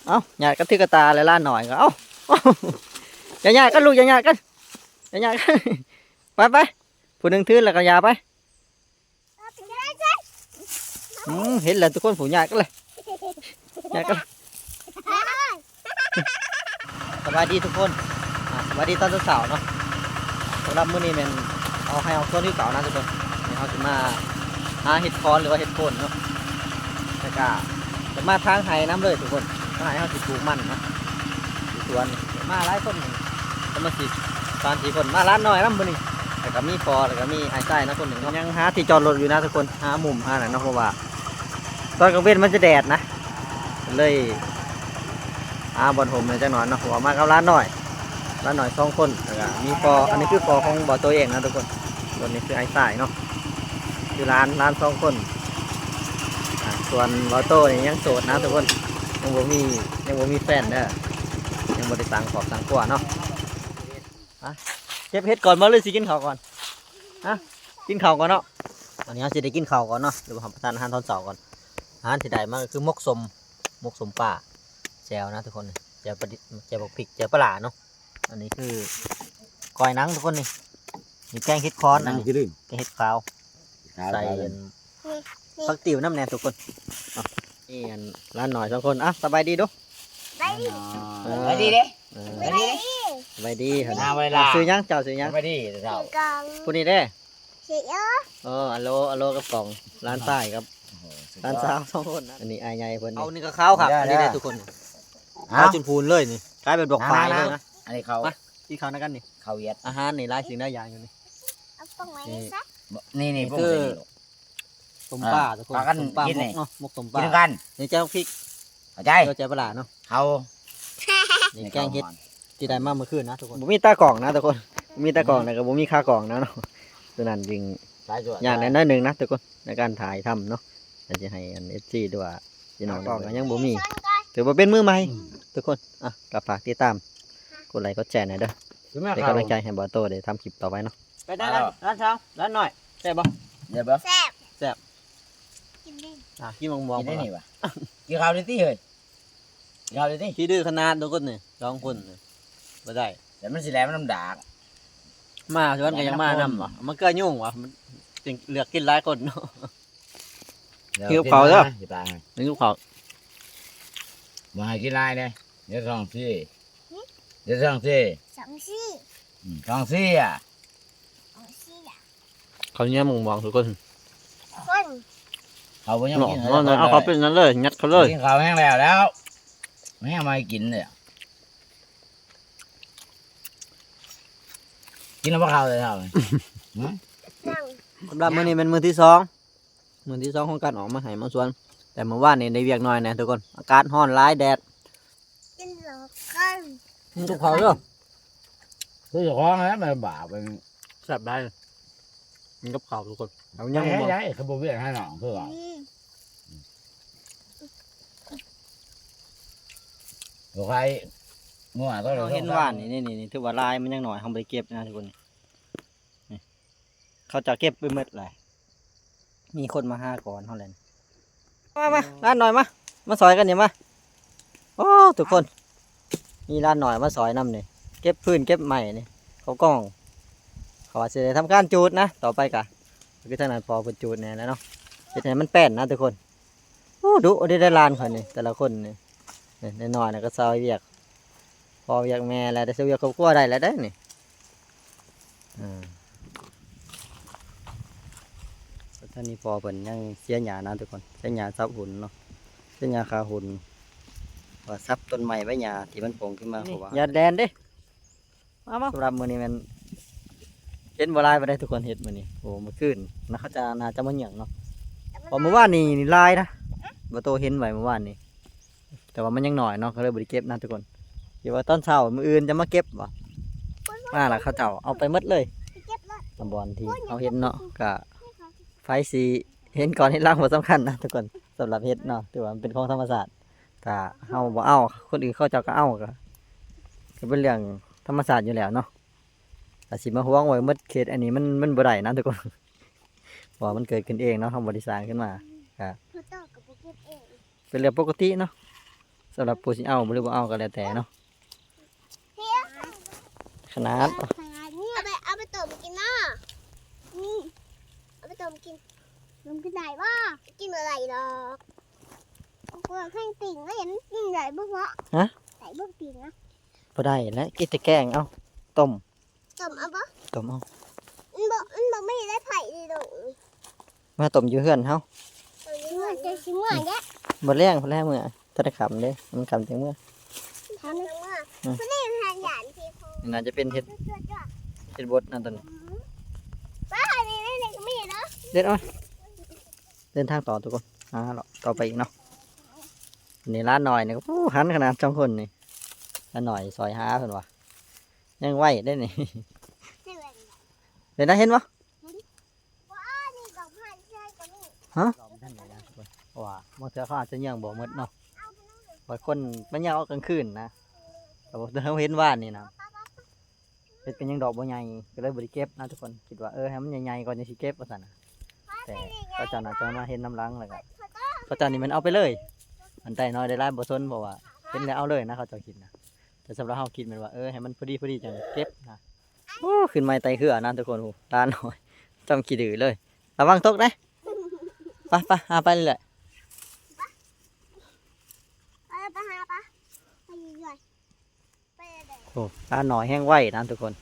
ເອົ້າ ຍາດກັນຖືກະຕາແລ້ວຫຼານນ້ອຍກໍ ເອົ້າ ເອົ້າ ຢ່າຍາດກັນລູກ ຢ່າຍາດກັນ ຢ່າຍາດກັນ ໄປໆ ຜູ້ໜຶ່ງຖືແລ້ວກໍຢ່າໄປ. ອືມ ເຫັນແລ້ວທຸກຄົນ ຜູ້ຍາດກັນເລີຍ ຍາດກັນເລີຍ. ສະບາຍດີທຸກຄົນ ອ່າ ສະບາຍດີຕອນເຊົ້າໆເນາະ. ສຳລັບມື້ນີ້ແມ່ນເອົາໄຮ່ເອົາສວນຄືເກົ່ານະທຸກຄົນ. ນີ້ເຮົາຊິມາຫາເຫັດຄອນ ຫຼືວ່າເຫັດໂຄນເນາະ ແລ້ວກະຈະມາຖາງໄຮ່ນຳເລີຍທຸກຄົນ. ຖາງໄຮ່ເຮົາຊິປູກມັນນະ ຢູ່ສວນ. ມາຫຼາຍຄົນ ສະມາຊິກສາມສີ່ຄົນ ມາຫຼານນ້ອຍນຳມື້ນີ້ ແລ້ວກະມີພໍ່ ແລ້ວກະມີອ້າຍຊາຍນະຄົນໜຶ່ງ. ຍັງຫາທີ່ຈອດລົດຢູ່ນະທຸກຄົນ ຫາມຸມຫານັ້ນເນາະ ເພາະວ່າ ຕອນກາງເວັນມັນຈະແດດນະ ເລີຍຫາບ່ອນຮົ່ມແດ່ຈັກໜ່ອຍເນາະ. ເພາະວ່າມາກັບຫຼານນ້ອຍ ຫຼານນ້ອຍສອງຄົນ ແລ້ວກະມີພໍ່ ອັນນີ້ຄືພໍ່ຂອງບ່າວໂຕເອງນະທຸກຄົນ. ສ່ວນນີ້ຄືອ້າຍຊາຍເນາະ ຄືຫຼານ ຫຼານສອງຄົນ. ອ່າ ສ່ວນບ່າວໂຕນີ້ຍັງໂສດນະທຸກຄົນ ຍັງບໍ່ມີ ຍັງບໍ່ມີແຟນເດີ ຍັງບໍ່ໄດ້ສ້າງຄອບສ້າງຄົວເນາະ. ຮະ ເກັບເຫັດກ່ອນບໍ່ ຫຼືຊິກິນເຂົ້າກ່ອນ? ຮະ ກິນເຂົ້າກ່ອນເນາະ. ຕອນນີ້ເຮົາຊິໄດ້ກິນເຂົ້າກ່ອນເນາະ ຫຼືວ່າຮັບປະທານອາຫານຕອນເຊົ້າກ່ອນ. ອາຫານທີ່ໄດ້ມາກໍຄືໝົກສົ້ມ ໝົກສົ້ມປາ ແຈ່ວນະທຸກຄົນ ແຈ່ວປາດິ ແຈ່ວບັກພິກ ແຈ່ວປາຫຼ້າເນາະ. ອັນນີ້ຄືກ້ອຍໜັງທຸກຄົນນີ້. ມີແກງເຫັດຄອນ ອັນນີ້ແກງເຫັດຂາວ ຂາວ ໃສ່ ຂາວ ອັນ ນີ້ ນີ້ ຜັກຕິ້ວນຳແດ່ທຸກຄົນ. ເອົ້າ ນີ້ອັນຫຼານນ້ອຍສອງຄົນ. ອ່ະ ສະບາຍດີດູ ສະບາຍດີ ເອີ ສະບາຍດີເດ້ ເອີ ສະບາຍດີ ສະບາຍດີ. ອ່າ ເວລາ ຊື່ຫຍັງ ເຈົ້າຊື່ຫຍັງ? ສະບາຍດີເຈົ້າ ຜູ້ນີ້ເດ້ ຊື່ ເອີ ອາໂລ ອາໂລກັບກອງ ຫຼານຊາຍກັບ ໂອ້ໂຫ ຫຼານສາວສອງຄົນນະ. ອັນນີ້ອ້າຍໃຫຍ່ເພິ່ນ ເອົານີ້ກໍຂາວຄັກ ອັນນີ້ເດ້ທຸກຄົນ ຂາວຈົນພູນເລີຍນີ້ ກາຍເປັນດອກຝ້າຍເລີຍນະ. ອັນນີ້ເຂົາ ມາ ກິນເຂົ້ານຳກັນນີ້ ເຂົ້າຫວຽດ ອາຫານນີ້ຫຼາຍສິ່ງຫຼາຍຢ່າງຢູ່ນີ້. ເອົາປົງໄວ້ ນີ້ ນີ້ ນີ້ ນີ້ຄືຕົ້ມປາທຸກຄົນ ຕົ້ມປາໝົກເນາະ ໝົກຕົ້ມປາ ກິນນຳກັນ ນີ້ແຈ່ວພິກ ເຂົ້າໃຈ ແຈ່ວປາຫຼ້າເນາະ ເຂົ້າ ນີ້ແກງເຫັດທີ່ໄດ້ມາມື້ຄືນນະທຸກຄົນ. ບໍ່ມີຕາກ້ອງນະທຸກຄົນ ບໍ່ມີຕາກ້ອງ ແລ້ວກໍບໍ່ມີຂາກ້ອງນະເນາະ. ສະນັ້ນຈຶ່ງຍາກແດ່ໜ້ອຍໜຶ່ງນະທຸກຄົນ ໃນການຖ່າຍທຳເນາະ ແລ້ວຊິໃຫ້ອັນ ເອັຟຊີ ຫຼືວ່າ ພີ່ນ້ອງ ຂາກ້ອງກໍຍັງບໍ່ມີ ຖືວ່າເປັນມື້ໃໝ່ ອືມ ທຸກຄົນ. ອ່ະ ກໍຝາກຕິດຕາມ ກົດໄລກົດແຊແດ່ເດີ ເປັນກຳລັງໃຈໃຫ້ບ່າວໂຕໄດ້ທຳຄລິບຕໍ່ໄປເນາະ. ເອົາ ໄປໄດ້ລະ ຫຼານສາວ ຫຼານນ້ອຍ ແຊບບໍ່? ແຊບບໍ່? ແຊບ ແຊບ ກິນດີ ອ່ະ ກິນໝາກມ່ວງ ກິນໄດ້ນີ້ຫວາ? ກິນເຂົ້າໄດ້ຕິເຮີ້ຍ ກິນເຂົ້າໄດ້ຕິ. ຂີ້ດື້ຂະໜາດທຸກຄົນນີ້ ສອງຄົນນີ້ ບໍ່ໄດ້ ແຕ່ມັນຊິແຫຼມນຳດາກ ມາສວນກໍຍັງມານຳຫວາ ມັນເກືອຍຸງຫວາ ມັນຈຶ່ງເລືອກກິນຫຼາຍຄົນເນາະ. ຫິວເຂົ້າເດີ ຫິວເຂົ້າ ບໍ່ໃຫ້ກິນຫຼາຍເດ້ ດຽວທ້ອງເສຍ ຫຶ? ດຽວທ້ອງເສຍ ທ້ອງເສຍ ອືມ ທ້ອງເສຍ ທ້ອງເສຍ. ເຂົ້າໜຽວໝອງໆ ທຸກຄົນ ຄົນ ເຂົາບໍ່ຍອມກິນ ເນາະ ເອົາເຂົ້າເປັນນັ້ນເລີຍ ຍັດເຂົ້າເລີຍ ກິນເຂົ້າແຮງແລ້ວ ແລ້ວແຮງມາໃຫ້ກິນເດ້. ກິນແລ້ວບໍ່ເຂົ້າເລີຍເຮົາ ຫຶ? ຍັງ ສຳລັບມື້ນີ້ແມ່ນມື້ທີສອງ ມື້ທີສອງຂອງການອອກມາໄຮ່ມາສວນ ແຕ່ມື້ວານນີ້ໄດ້ວຽກໜ້ອຍແດ່ທຸກຄົນ ອາກາດຮ້ອນຫຼາຍແດດ. ກິນເຂົ້າກັນ ກິນກັບເຂົ້າເດີ ຄືເຈົ້າຂອງແຫຼະ ມັນບາບ ແຊບຫຼາຍ ກິນກັບເຂົ້າທຸກຄົນ. ເອົາຍັງບໍ່ ໄດ້ ຄືບໍ່ວຽກໃຫ້ນ້ອງຄືວ່າ ອືມ ບໍ່ໃຄ ງົວກໍ ເຮົາເຫັນວານນີ້ ນີ້ ນີ້ ນີ້ ຖືວ່າຫຼາຍ ມັນຍັງໜ້ອຍ ເຮົາບໍ່ໄດ້ເກັບນະທຸກຄົນ. ນີ້ ເຂົາເຈົ້າເກັບໄປໝົດແລ້ວ ມີຄົນມາຫາກ່ອນເຮົາແລ້ວນີ້. ມາ ມາ ຫຼານນ້ອຍມາ ມາຊ່ອຍກັນນີ້ມາ. ໂອ້ ທຸກຄົນ ມີຫຼານນ້ອຍມາຊ່ອຍນຳນີ້ ເກັບຟືນເກັບໄມ້ນີ້ ເຂົ້າກ້ອງ ເຂົາວ່າຊິໄດ້ທຳການຈູດນະ ຕໍ່ໄປກະ ຄືທາງນັ້ນພໍ່ເພິ່ນຈູດແດ່ແລ້ວເນາະ ເຮັດໃຫ້ມັນແປ້ນນະທຸກຄົນ. ໂອ້ ດຸເດ້ຫຼານຂ້ອຍນີ້ ແຕ່ລະຄົນນີ້ ນີ້ນ້ອຍໆນະກໍຊ່ອຍວຽກ ພໍ່ວຽກແມ່ແລ້ວ ໄດ້ຊ່ອຍວຽກຄອບຄົວໄດ້ແລ້ວເດ້ນີ້. ເອີ ທາງນີ້ພໍ່ເພິ່ນຍັງເສຍຫຍ້ານະທຸກຄົນ ເສຍຫຍ້າສັບຫຸ່ນເນາະ ເສຍຫຍ້າຄາຫຸ່ນ ວ່າສັບຕົ້ນໄມ້ໃບຫຍ້າທີ່ມັນໂປ່ງຂຶ້ນມາ ເພາະວ່າ ຢ່າແດນເດ້. ມາ ມາ ສຳລັບມື້ນີ້ແມ່ນເຫັນບໍ່ຫຼາຍປານໃດທຸກຄົນ ເຫັດມື້ນີ້ ໂອ້ ມື້ຄືນນະ ເຂົາຈະ ໜ້າຈະມາເຫຍື້ອງເນາະ ເພາະມື້ວານນີ້ຫຼາຍນະ ບໍ່ໂຕເຫັນໄວ້ມື້ວານນີ້ ແຕ່ວ່າມັນຍັງໜ້ອຍເນາະ ກໍເລີຍບໍ່ໄດ້ເກັບນະທຸກຄົນ. ຄິດວ່າຕອນເຊົ້າມື້ອື່ນຈະມາເກັບບໍ່ ມາລະເຂົາເຈົ້າເອົາໄປໝົດເລີຍ. ຕາມບ່ອນທີ່ເຮົາເຫັນເນາະ ກະໃຜຊິເຫັນກ່ອນເຫັນຫຼັງບໍ່ສຳຄັນນະທຸກຄົນ. ສຳລັບເຫັດເນາະ ຖືວ່າມັນເປັນຂອງທຳມະຊາດ ຖ້າເຮົາບໍ່ເອົາ ຄົນອື່ນເຂົາເຈົ້າກໍເອົາ ກໍ ກໍເປັນເລື່ອງທຳມະຊາດຢູ່ແລ້ວເນາະ. ຖ້າຊິມາຫວງໄວ້ໝົດເຂດ ອັນນີ້ມັນ ມັນບໍ່ໄດ້ນະທຸກຄົນ ເພາະວ່າມັນເກີດຂຶ້ນເອງເນາະ ເຮົາບໍ່ໄດ້ສ້າງຂຶ້ນມາ ກະ ເປັນເລື່ອງປົກກະຕິເນາະ. ສ ຳລັບຜູ້ຊິເອົາຫຼືບໍ່ເອົາກໍແລ້ວແຕ່ເນາະ. ຂະໜາດ ເອົາໄປ ເອົາໄປຕົ້ມກິນເນາະ. ອືມ ເອົາໄປຕົ້ມກິນ. ມັນກິນໄດ້ບໍ່? ກິນບໍ່ໄດ້ດອກ. ກວນແຂ່ງປີ້ງ ແລ້ວມັນກິນໄດ້ບໍ່ເນາະ? ຮະ? ໄດ້ບໍ່ປີ້ງນະ? ບໍ່ໄດ້ແຫຼະ ກິນແຕ່ແກງ. ເອົາ ຕົ້ມ. ຕົ້ມເອົາບໍ່? ຕົ້ມເອົາ. ມັນບໍ່ ມັນບໍ່ມີໄດ້ໄຜເດ້ດອກ. ມາຕົ້ມຢູ່ເຮືອນເຮົາ. ຕົ້ມຢູ່ເຮືອນ ເຈົ້າຊິເມືອແລ້ວ. ບໍ່ແລງພຸ້ນແຫຼະເມືອ ທັນໄດ້ຄ່ຳເດ້ ມັນຄ່ຳຈັ່ງເມືອ. ຄ່ຳຈັ່ງເມືອ. ອືມ ຜູ້ນີ້ຫາຢ້ານທີ່ ນີ້ໜ້າຈະເປັນເຫັດ ເຫັດບົດນະຕົວນີ້. ອືມ ປ້າ ນີ້ ນີ້ ນີ້ກໍມີເນາະ. ເດັດເອົາ ເດີນທາງຕໍ່ທຸກຄົນ ຫາເລາະຕໍ່ໄປອີກເນາະ. ນີ້ຫຼານນ້ອຍນີ້ກໍ ໂອ້ ຫັນຂະໜາດສອງຄົນນີ້. ຫຼານນ້ອຍຊ່ອຍຫາເພິ່ນວ່າ ຍັງໄວເດ້ນີ້. ເຫັນໄດ້ ເຫັນບໍ່? ຮະ? ເພາະວ່າບາງເທື່ອເຂົາອາດຈະຍ່າງບໍ່ໝົດເນາະ. ບາງຄົນມາຍ່າງອອກກາງຄືນນະ. ແຕ່ວ່າເຮົາເຫັນວານນີ້ນະ ເຫັດກໍຍັງດອກບໍ່ໃຫຍ່ ກໍເລີຍບໍ່ໄດ້ເກັບນະທຸກຄົນ. ຄິດວ່າ ເອີ ໃຫ້ມັນໃຫຍ່ໆກ່ອນຈັ່ງຊິເກັບວ່າຊັ້ນນະ. ແຕ່ເຂົາເຈົ້າໜ້າຈະມາເຫັນນຳຫຼັງ ແລ້ວກໍເຂົາເຈົ້ານີ້ແມ່ນເອົາໄປເລີຍ. ອັນໄດ້ໜ້ອຍໄດ້ຫຼາຍບໍ່ສົນ ເພາະວ່າເຫັນແລ້ວເອົາເລີຍນະ ເຂົາເຈົ້າຄິດນະ. ແຕ່ສຳລັບເຮົາຄິດແມ່ນວ່າ ເອີ ໃຫ້ມັນພໍດີໆຈັ່ງເກັບນະ. ໂອ້ ຂຶ້ນໄມ້ໄຕ່ເຄືອນະທຸກຄົນ. ໂອ້ ຫຼານນ້ອຍ ຈ້ຳຂີ້ດື້ເລີຍ. ລະວັງຕົກເດ້. ໄປໆ ຫາໄປເລື້ອຍໆ. ໄປ ໄປຫາປະ ໄປເລື້ອຍໆ ໄປເລື້ອຍໆ. ໂອ້ ຫຼານນ້ອຍແຮງໄວນະທຸກຄົນ.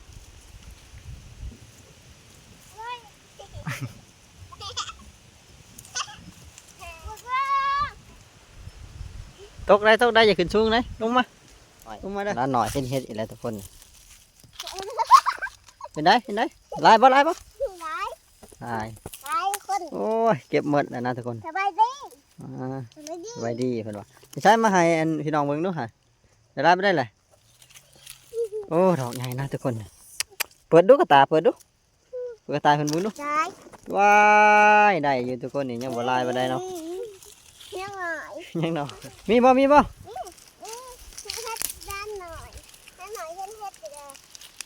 ຕົກໄດ້ ຕົກໄດ້ ຢ່າຂຶ້ນສູງເດ້. ລົງມາ ລົງມາເດີ. ຫຼານນ້ອຍເຫັນເຫັດອີກແລ້ວທຸກຄົນ. ເປັນໃດ ເປັນໃດ ຫຼາຍບໍ່ ຫຼາຍບໍ່? ຫຼາຍ ຫຼາຍ ຫຼາຍຄົນ. ໂອ້ຍ ເກັບໝົດແລ້ວນະທຸກຄົນ. ສະບາຍດີ ອ່າ ສະບາຍດີ ສະບາຍດີເພິ່ນວ່າ. ໃຊ້ມາໃຫ້ອັນພີ່ນ້ອງເບິ່ງດູຫາ ໄດ້ຫຼາຍບໍ່ໄດ້ແຫຼະ. ໂອ້ ດອກໃຫຍ່ນະທຸກຄົນ. ເປີດດູກະຕາ ເປີດດູ ເປີດກະຕາເພິ່ນເບິ່ງດູ. ໄດ້ ວ້າຍ ໄດ້ຢູ່ທຸກຄົນ. ນີ້ຍັງບໍ່ຫຼາຍປານໃດເນາະ. ອືມ ຍັງໜ້ອຍ ຍັງໜ້ອຍ. ມີບໍ່ ມີບໍ່? ອືມ ອືມ ເຮັດດ້ານໜ້ອຍ ດ້ານໜ້ອຍເຫັນເຫັດອີກແລ້ວ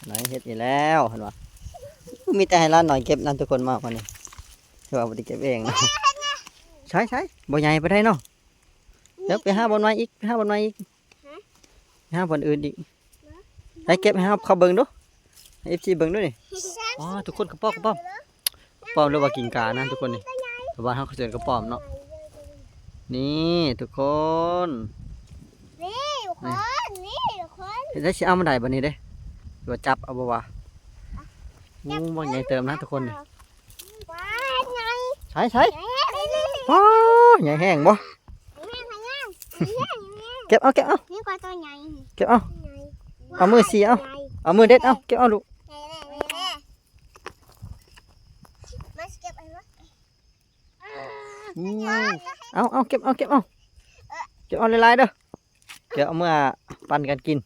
ໜ້ອຍເຫັດອີກແລ້ວເພິ່ນວ່າ. ມີແຕ່ໃຫ້ຫຼານໜ້ອຍເກັບນະທຸກຄົນ. ມາວັນນີ້ຖືວ່າບໍ່ໄດ້ເກັບເອງເນາະ. ໃຊ້ ໃຊ້ ບໍ່ໃຫຍ່ປານໃດເນາະ. ເດີ ໄປຫາບ່ອນໃໝ່ອີກ ໄປຫາບ່ອນໃໝ່ອີກ. ຫາບ່ອນອື່ນອີກ. ໄປເກັບໃຫ້ເຮົາເຂົາເບິ່ງດູ ໃຫ້ເອັຟຊີເບິ່ງດູນີ້. ອໍ ທຸກຄົນ ກະປອມ ກະປອມ ກະປອມ ຫຼືວ່າກິ່ງກ່ານະທຸກຄົນນີ້. ແຕ່ວ່າເຮົາເອີ້ນກະປອມເນາະ. ນີ້ທຸກຄົນ ນີ້ທຸກຄົນ ນີ້ທຸກຄົນ. ເຮັດໄດ້ຊິເອົາມາໄດ້ບັດນີ້ເດ້ ຫຼືວ່າຈັບເອົາບໍ່ວະ? ໂອ້ ບັກໃຫຍ່ເຕີບນະທຸກຄົນນີ້. ວ້າວ ໃຫຍ່ ໃສ່ ໃສ່ ໃຫຍ່ ອໍ ໃຫຍ່ແຮງບໍ່? ໃຫຍ່ແຮງ ໃຫຍ່ແຮງ ໃຫຍ່ແຮງ ໃຫຍ່ແຮງ. ເກັບເອົາ ເກັບເອົາ ນີ້ກວ່າຕົວໃຫຍ່ ເກັບເອົາ ໃຫຍ່ ເອົາມືຊີ້ເອົາ ໃຫຍ່ ເອົາມືເດັດເອົາ ເກັບເອົາລູກ. ນີ້ ນີ້ ນີ້ ມາຊິເກັບອັນນີ້ ອືມ ເອົາ ເອົາ ເກັບເອົາ ເກັບເອົາ ເອີ ເກັບເອົາຫຼາຍໆເດີ. ເກັບເອົາເມືອປັ່ນກັນກິນ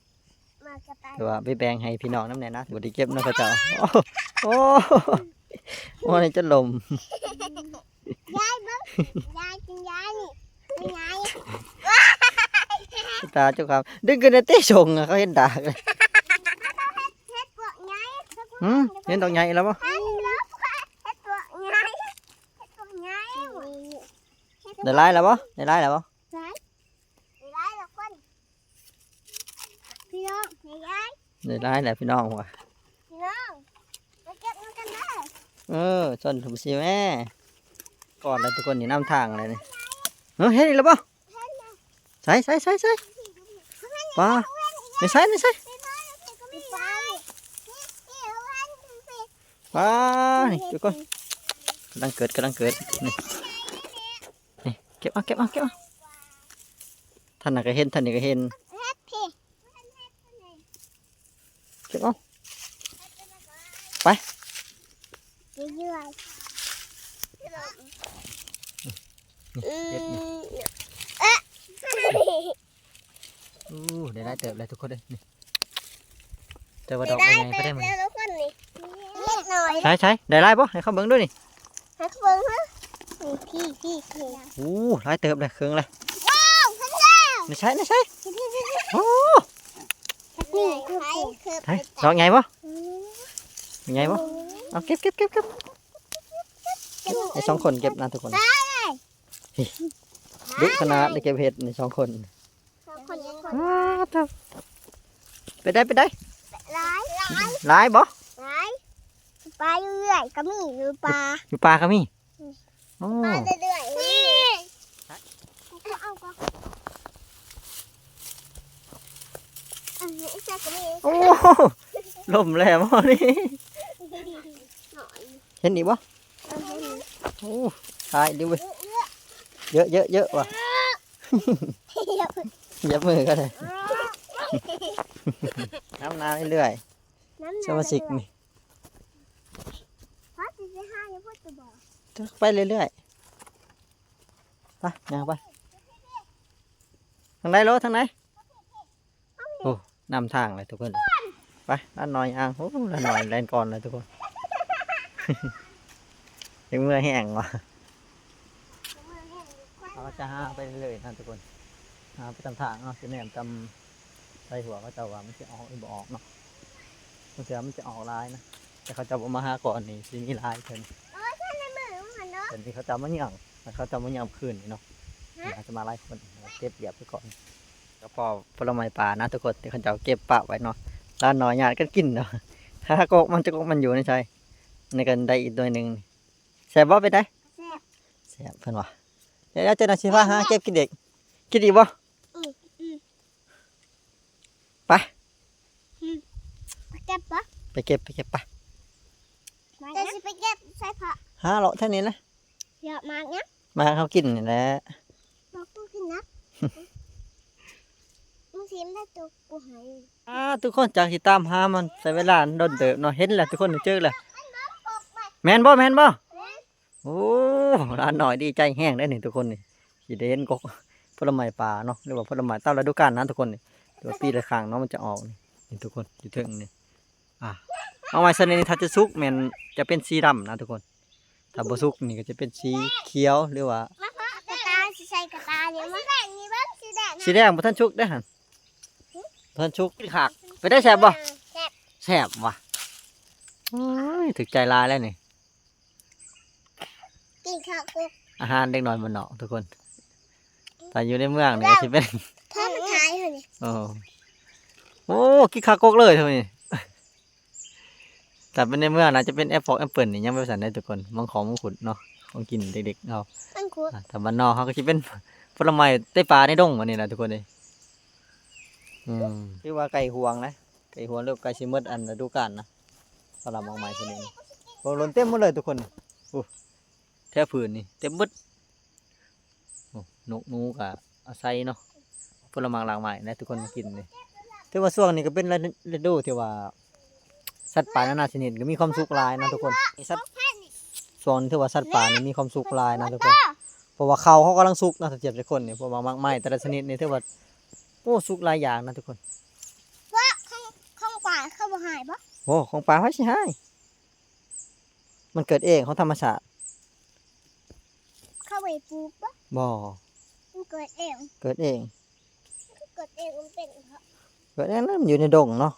ແຕ່ວ່າໄປແບ່ງໃຫ້ພີ່ນ້ອງນຳແດ່ນະ. ບໍ່ໄດ້ເກັບນຳເຂົາເຈົ້າ. ໂອ້ ໂອ້ ໂອ້ ນີ້ຈົນລົ້ມ. ຍາຍເບິ່ງ ຍາຍກິນ ຍາຍນີ້ ຍາຍ ຕາເຈົ້າຄຳ ດຶງຂຶ້ນແດ່ຕິ ຊົງ ເຂົາເຫັນດາກເລີຍ. ເຫັດ ເຫັດປວກໃຫຍ່ ຫືມ ເຫັນດອກໃຫຍ່ແລ້ວບໍ່? ເຫັນແລ້ວ ເຫັດປວກໃຫຍ່ ເຫັດປວກໃຫຍ່. ໄດ້ຫຼາຍແລ້ວບໍ່? ໄດ້ຫຼາຍແລ້ວບໍ່? ຫຼາຍ ໄດ້ຫຼາຍແລ້ວຄົນ ພີ່ນ້ອງ ໄດ້ຫຼາຍ ໄດ້ຫຼາຍແລ້ວພີ່ນ້ອງວ່າ. ພີ່ນ້ອງ ມາເກັບນຳກັນເດີ. ເອີ ຊົນທຸມຊີແມ່ ກ່ອນແລ້ວທຸກຄົນນີ້ ນຳທາງແລ້ວນີ້. ເອີ ເຫັນອີກແລ້ວບໍ່? ເຫັນແລ້ວ ໃສ ໃສ ໃສ ໃສ? ປ້າ ໃນໃສ ໃນໃສ? ປ້າ ນີ້ທຸກຄົນ ກຳລັງເກີດ ກຳລັງເກີດ ນີ້. ນີ້ ເກັບເອົາ ເກັບເອົາ ເກັບເອົາ. ທ່ານນັ້ນກໍເຫັນ ທ່ານນີ້ກໍເຫັນ. ເກັບເອົາ ໄປ ເກັບນີ້ ເກັບນີ້. ໂອ້ ໄດ້ຫຼາຍເຕີບແລ້ວທຸກຄົນເອີຍ ນີ້. ແຕ່ວ່າດອກບໍ່ໃຫຍ່ປານໃດມື້ນີ້. ໃສໆ ໄດ້ຫຼາຍບໍ່? ໃຫ້ເຂົາເບິ່ງດູນີ້ ໃຫ້ເຂົາເບິ່ງ. ໂອ້ ຫຼາຍເຕີບແລ້ວ ເຄິ່ງແລ້ວ. ວ້າວ ເພິ່ນແລ້ວ ໃນໃສ ໃນໃສ? ໂອ້ ນີ້ ໃສ ດອກໃຫຍ່ບໍ່? ໃຫຍ່ບໍ່? ເອົາ ເກັບ ເກັບ ເກັບ ເກັບ. ໃຫ້ສອງຄົນເກັບນະທຸກຄົນ. ດຸຂະໜາດໄດ້ເກັບເຫັດນີ້ສອງຄົນ. ສອງ ຄົນ ອ້າວ ໂທ້ ໄປໄດ້ ໄປໄດ້ ຫຼາຍ ຫຼາຍ ຫຼາຍບໍ່? ຫຼາຍ ໄປເລື້ອຍກໍມີ ຢູ່ປ່າ ຢູ່ປ່າກໍມີ. ອືມ ໂອ້ ໄປເລື້ອຍໆ ນີ້ ເອົາກ່ອນ ອັນນີ້ກໍມີ ໂອ້ ລົ້ມແລ້ວນີ້ ເຫັນອີກບໍ່? ໂອ້ ຫຼາຍເດ້ເວີຍ ເຍອະໆໆວ່າ ຢຽບມືກໍໄດ້ ນຳໜ້າເລື້ອຍໆ ສະມາຊິກນີ້ ໄປເລື້ອຍໆ ໄປ ຍ່າງໄປ ທາງໃດໂລ ທາງໃດ? ໂອ້ ນຳທາງເລີຍທຸກຄົນ ໄປ ຫຼານນ້ອຍຍ່າງ ໂອ້ ຫຼານນ້ອຍແລ່ນກ່ອນເລີຍທຸກຄົນ ຍັງເມື່ອຍແຮງວ່າ ເຮົາຈະຫາໄປເລື້ອຍໆນະທຸກຄົນ ຫາໄປຕາມທາງເນາະ ຊິແນມຕາມໃສ່ຫົວເຂົາເຈົ້າວ່າມັນຊິອອກຫຼືບໍ່ອອກເນາະ ບາງເທື່ອມັນຈະອອກຫຼາຍນະ ແຕ່ເຂົາເຈົ້າບໍ່ມາຫາກ່ອນນີ້ ຊິມີຫຼາຍເທື່ອນີ້ ເອີ ໃສ່ໃນມືມັນເນາະ ເພິ່ນທີ່ເຂົາເຈົ້າມາເຍືອງ ເຂົາເຈົ້າມາເຍືອງຄືນນີ້ເນາະ ເຂົາຈະມາຫຼາຍຄົນ ເກັບລຽບໄປກ່ອນ ກະພໍຜົນລະໄມ້ປ່ານະທຸກຄົນ ທີ່ເຂົາເຈົ້າເກັບປະໄວ້ເນາະ ຫຼານນ້ອຍຍາດກັນກິນເນາະ ຫາກົກມັນ ຈັກກົກມັນຢູ່ໃນໃສ ນີ້ກໍໄດ້ອີກໜ່ວຍໜຶ່ງ ແຊບບໍ່? ເປັນໃດ? ແຊບ ແຊບເພິ່ນວ່າ ດຽວເຈົ້າໜ້າຊິພາຫາເກັບກິນເອງ ກິນອີກບໍ່? ອືມ ອືມ ໄປ ອືມ ໄປເກັບບໍ່? ໄປເກັບ ໄປເກັບ ໄປ ມາ ເຈົ້າຊິໄປເກັບໃສເພາະ ຫາເລາະແຖວນີ້ແຫຼະ ເລາະໝາກຫຍັງ? ໝາກເຮົາກິນນີ້ແຫຼະ ໝາກກູກິນນະ ມຶງຊິໄດ້ຕົວກູໃຫ້ ອ່າ ທຸກຄົນ ຈາກທີ່ຕາມຫາມັນໃຊ້ເວລາດົນເຕີບເນາະ ເຫັນແລ້ວທຸກຄົນ ເຈີແລ້ວ ແມ່ນບໍ່? ແມ່ນບໍ່? ແມ່ນ ໂອ້ ຫຼານນ້ອຍດີໃຈແຮງເດ້ນີ້ທຸກຄົນນີ້ ຊິໄດ້ເຫັນກົກຜົນລະໄມ້ປ່າເນາະ ຫຼືວ່າຜົນລະໄມ້ຕາມລະດູການນະທຸກຄົນນີ້ ແຕ່ວ່າປີລະຄັ້ງເນາະ ມັນຈະອອກນີ້ ນີ້ທຸກຄົນ ຢູ່ເທິງນີ້ ອ່າ ໝາກໄມ້ຊະນິດນີ້ ຖ້າຈະສຸກແມ່ນຈະເປັນສີດຳນະທຸກຄົນ ຖ້າບໍ່ສຸກນີ້ກໍຈະເປັນສີຂຽວ ຫຼືວ່າ ມາເພາະກະຕ່າ ຊິໃສ່ກະຕ່ານີ້ ມາແດງນີ້ເບິ່ງ ສີແດງ ສີແດງບໍ່ທັນສຸກເດ້ຫັ້ນ ບໍ່ທັນສຸກ ກິນຄັກ ເປັນໃດ ແຊບບໍ່? ແຊບ ແຊບຫວາ ໂອ້ຍ ຖືກໃຈຫຼາຍແລ້ວນີ້ ກິນເຂົ້າກົກ ອາຫານເດັກນ້ອຍບ້ານນອກທຸກຄົນ ຖ້າຢູ່ໃນເມືອງນີ້ກໍຊິເປັນ ຖ້າມັນຂາຍເຮົານີ້ ໂອ້ ໂອ້ ກິນເຂົ້າກົກເລີຍເທົ່ານີ້ ຖ້າເປັນໃນເມືອງນະ ຈະເປັນແອັບເປິ້ນ ແອັບເປິ້ນນີ້ ຍັງບໍ່ທັນໄດ້ທຸກຄົນ ມັງຄ່ອງມັງຄຸດເນາະ ຂອງກິນເດັກໆເຮົາ ມັງຄຸດ ອ່າ ຖ້າບ້ານນອກເຮົາກໍຊິເປັນຜົນລະໄມ້ໃນປ່າໃນດົງ ອັນນີ້ນະທຸກຄົນເອີຍ ອືມ ຖືວ່າໃກ້ຮ່ວງນະ ໃກ້ຮ່ວງ ຫຼືໃກ້ຊິໝົດອັນລະດູການນະ ສຳລັບໝາກໄມ້ຊະນິດນີ້ ໂອ້ ຫຼົ່ນເຕັມໝົດເລີຍທຸກຄົນ ໂອ້ ແຖວພື້ນນີ້ເຕັມໝົດ ໂອ້ ນົກໜູກໍອາໄສເນາະ ຜົນລະໝາກລາກໄມ້ນະທຸກຄົນມາກິນນີ້ ຖືວ່າຊ່ວງນີ້ກໍເປັນລະດູທີ່ວ່າ ສັດປ່ານານາຊະນິດກໍມີຄວາມສຸກຫຼາຍນະທຸກຄົນ ສັດ ຊ່ວງນີ້ຖືວ່າສັດປ່ານີ້ມີຄວາມສຸກຫຼາຍນະທຸກຄົນ ເພາະວ່າເຂົ້າເຮົາກຳລັງສຸກນະ ຖ້າທຽບໃສ່ຄົນນີ້ ເພາະວ່າໝາກໄມ້ແຕ່ລະຊະນິດນີ້ຖືວ່າ ໂອ້ ສຸກຫຼາຍຢ່າງນະທຸກຄົນ ພວກຂອງ ຂອງປ່າເຂົາບໍ່ໃຫ້ບໍ່? ໂອ້ ຂອງປ່າໃຜຊິໃຫ້ ມັນເກີດເອງຂອງທຳມະຊາດ ເຂົາບໍ່ໄດ້ປູກບໍ່? ບໍ່ ມັນເກີດເອງ ເກີດເອງ ເກີດເອງ ມັນເປັນເພາະ ເກີດເອງນະ ມັນຢູ່ໃນດົງເນາະ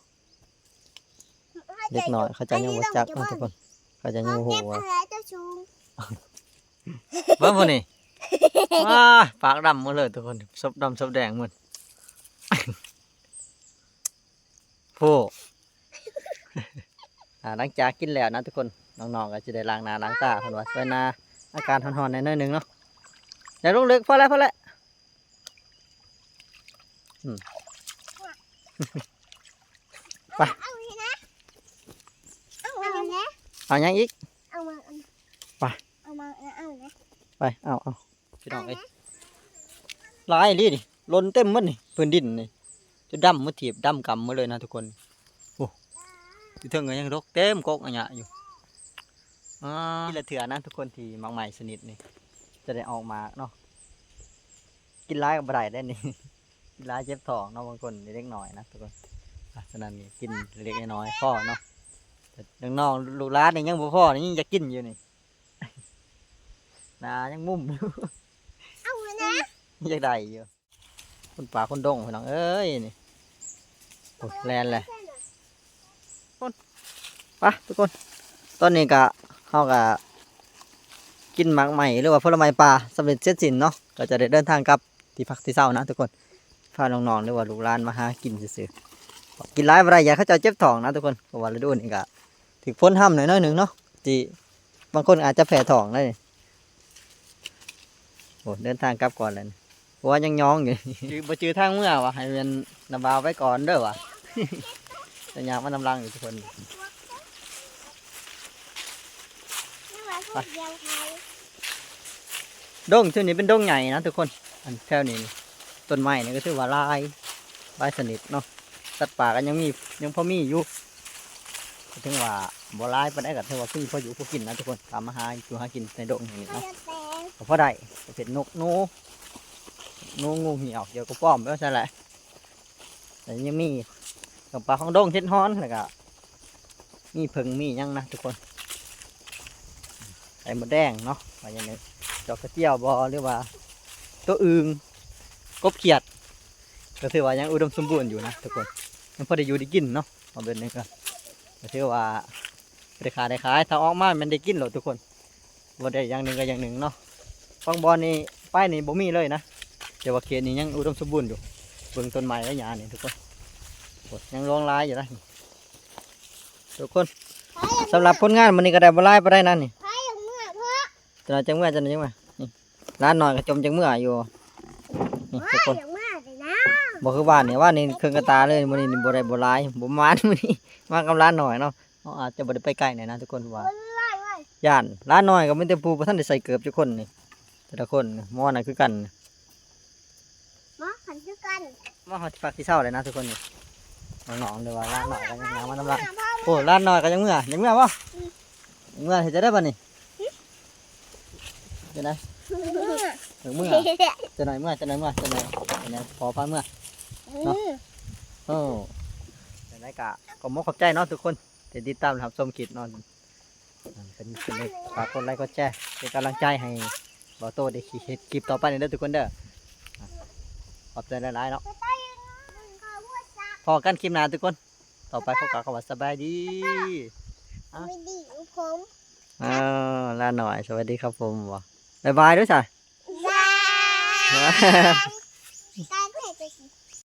ເດັກນ້ອຍເຂົາເຈົ້າຍັງບໍ່ຈັກເນາະທຸກຄົນ ເຂົາເຈົ້າຍັງບໍ່ຮູ້ວ່າ ເກັບເອົາແລ້ວເຈົ້າສູງ ເບິ່ງພຸ້ນນີ້ ວ້າ ປາກດຳໝົດເລີຍທຸກຄົນ ສົບດຳສົບແດງໝົດ ໂອ້ ອ່າ ຫຼັງຈາກກິນແລ້ວນະທຸກຄົນ ນ້ອງໆກໍຊິໄດ້ລ້າງໜ້າລ້າງຕາ ເພິ່ນວ່າຊ່ວຍໜ້າ ອາກາດຮ້ອນໆແດ່ໜ້ອຍໜຶ່ງເນາະ ຢ່າລົງເລິກ ພໍແລ້ວ ພໍແລ້ວ ອືມ ໄປ ເອົານີ້ນະ ເອົານີ້ນະ ເອົາຫຍັງອີກ? ເອົາມາອັນ ໄປ ເອົາມາ ເອົານະ ໄປ ເອົາ ເອົາ ພີ່ນ້ອງເອີຍ ຫຼາຍອີ່ຫຼີນີ້ ຫຼົ່ນເຕັມໝົດນີ້ ພື້ນດິນນີ້ ຈົນດຳໝົດ ຖຽບດຳກຳໝົດເລີຍນະທຸກຄົນ ໂອ້ ຢູ່ເທິງກໍຍັງດົກເຕັມກົກອະຍະຢູ່ ອ່າ ປີລະເທື່ອນະທຸກຄົນ ທີ່ໝາກໄມ້ຊະນິດນີ້ຈະໄດ້ອອກໝາກເນາະ ກິນຫຼາຍກໍບໍ່ໄດ້ເດ້ນີ້ ກິນຫຼາຍເຈັບທ້ອງເນາະ ບາງຄົນເດັກນ້ອຍນະທຸກຄົນ ອ່າ ສະນັ້ນນີ້ກິນເລັກໆນ້ອຍໆພໍເນາະ ແຕ່ນ້ອງໆລູກຫຼານນີ້ຍັງບໍ່ພໍນີ້ ຍັງຢາກກິນຢູ່ນີ້ ໜ້າຍັງມຸ້ມຢູ່ ເອົານະ ຢາກໄດ້ຢູ່ ຄົນປ່າຄົນດົງພີ່ນ້ອງເອີຍນີ້ ໂອ້ຍ ແລ່ນແຫຼະ ຄົນ ໄປທຸກຄົນ ຕອນນີ້ກະ ເຮົາກະກິນໝາກໄມ້ ຫຼືວ່າຜົນລະໄມ້ປ່າສຳເລັດເສັດສິ້ນເນາະ ກໍຈະໄດ້ເດີນທາງກັບທີ່ພັກທີ່ເຊົານະທຸກຄົນ ພານ້ອງໆ ຫຼືວ່າລູກຫຼານມາຫາກິນຊື່ໆ ກິນຫຼາຍບໍ່ໄດ້ ຢ້ານເຂົາເຈົ້າເຈັບທ້ອງນະທຸກຄົນ. ເພາະວ່າລະດູນີ້ກະຖືກຝົນຮຳໜ້ອຍໆ ໜຶ່ງເນາະ ທີ່ບາງຄົນອາດຈະແພ້ທ້ອງໄດ້. ໂອ້ ເດີນທາງກັບກ່ອນແລ້ວນີ້ ເພາະວ່າຍັງຍ້ອງຢູ່ ຈື່ ບໍ່ຈື່ທາງເມືອວ່າ ໃຫ້ແມ່ນນ້າບ່າວໄປກ່ອນເດີວ່າ ຈະຍ່າງມານຳຫຼັງຢູ່ທຸກຄົນ. ດົງເທື່ອນີ້ເປັນດົງໃຫຍ່ນະທຸກຄົນ. ອັນແຖວນີ້ນີ້ ຕົ້ນໄມ້ນີ້ກໍຖືວ່າຫຼາຍ ຫຼາຍຊະນິດເນາະ. ສັດປ່າກໍຍັງມີ ຍັງພໍມີຢູ່ ກໍຖືວ່າບໍ່ຫຼາຍປານໃດ ກໍຖືວ່າຄືພໍຢູ່ພໍກິນນະທຸກຄົນ. ຕາມມາຫາຢູ່ຫາກິນໃນດົງນີ້ເນາະ ກໍພໍໄດ້ ປະເພດນົກໜູ ໜູ ງູ ເຫື່ອວ ກຽວກະປ້ອມ ໄປວ່າຊັ້ນແຫຼະ. ແລ້ວຍັງມີເຄື່ອງປ່າຂອງດົງ ເຫັດຫອນ ແລ້ວກະມີເຜິ້ງມີຫຍັງນະທຸກຄົນ. ໄຂ່ມົດແດງເນາະ ວ່າຢ່າງໜຶ່ງ ດອກກະຈຽວບໍ ຫຼືວ່າຕົວອຶ່ງ ກົບຂຽດ ກໍຖືວ່າຍັງອຸດົມສົມບູນຢູ່ນະທຸກຄົນ. ຍັງພໍໄດ້ຢູ່ໄດ້ກິນເນາະ ເອົາແບບນີ້ກໍ ກໍຖືວ່າໄດ້ຄ້າໄດ້ຂາຍ ຖ້າອອກມາແມ່ນໄດ້ກິນໂລດທຸກຄົນ. ບໍ່ໄດ້ຢ່າງໜຶ່ງກໍຢ່າງໜຶ່ງເນາະ. ບາງບ່ອນນີ້ໄປນີ້ບໍ່ມີເລີຍນະ ແຕ່ວ່າເຂດນີ້ຍັງອຸດົມສົມບູນຢູ່. ເບິ່ງຕົ້ນໄມ້ໃບຫຍ້ານີ້ທຸກຄົນ ໂອ້ ຍັງຫຼວງຫຼາຍຢູ່ນະທຸກຄົນ. ສຳລັບຜົນງານມື້ນີ້ກໍໄດ້ບໍ່ຫຼາຍປານໃດນະນີ້. ຈັກໜ້ອຍຈັ່ງເມືອ ຈັກໜ້ອຍຈັ່ງເມືອ. ນີ້ຫຼານນ້ອຍກໍຈົ່ມຈັກເມືອຢູ່ ນີ້ທຸກຄົນ. ບໍ່ຄືວານນີ້ ວານນີ້ເຄິ່ງກະຕາເລີຍ. ມື້ນີ້ນີ້ບໍ່ໄດ້ ບໍ່ຫຼາຍ ບໍ່ມານມື້ນີ້ ມາກັບຫຼານນ້ອຍເນາະ. ເຮົາອາດຈະບໍ່ໄດ້ໄປໄກແດ່ນະທຸກຄົນ ເພາະວ່າຢ້ານຫຼານນ້ອຍກໍມີແຕ່ຜູ້ບໍ່ທັນໄດ້ໃສ່ເກີບຈັກຄົນນີ້. ແຕ່ລະຄົນ ໝໍນະຄືກັນ ໝໍຄັນຄືກັນ. ມາຮອດທີ່ພັກທີ່ເຊົາແລ້ວນະທຸກຄົນນີ້. ນ້ອງໆ ຫຼືວ່າຫຼານນ້ອຍກໍຍັງມານຳຫຼັງ. ໂອ້ ຫຼານນ້ອຍກໍຍັງເມືອ ຍັງເມືອບໍ່? ອືມ ເມືອເຮັດຈັ່ງໃດບັດນີ້? ຫຶ ຈັ່ງໃດ? ເມືອ ເອີ ເມືອ ຈັກໜ້ອຍເມືອ ຈັກໜ້ອຍເມືອ ຈັກໜ້ອຍ ຈັກໜ້ອຍພໍພາເມືອ ອືມ ເນາະ. ໂອ້ ຈັ່ງໃດກໍຂອບອົກຂອບໃຈເນາະທຸກຄົນ ທີ່ຕິດຕາມຮັບຊົມຄລິບເນາະ. ເປັນ ເປັນ ຝາກກົດໄລກົດແຊ ເປັນກຳລັງໃຈໃຫ້ບ່າວໂຕ້ໄດ້ເຮັດຄລິບຕໍ່ໄປເດີທຸກຄົນເດີ. ຂອບໃຈຫຼາຍໆເນາະ. ພໍ້ກັນຄລິບໜ້າທຸກຄົນ. ຕໍ່ໄປຂໍກ່າວຄຳວ່າສະບາຍດີ ສະບາຍດີ ອາ ສະບາຍດີ ເອີ ຫຼານນ້ອຍ ສະບາຍດີຄັບຜົມ ບໍ່ ບາຍບາຍເດີຊະ ບາຍບາຍ.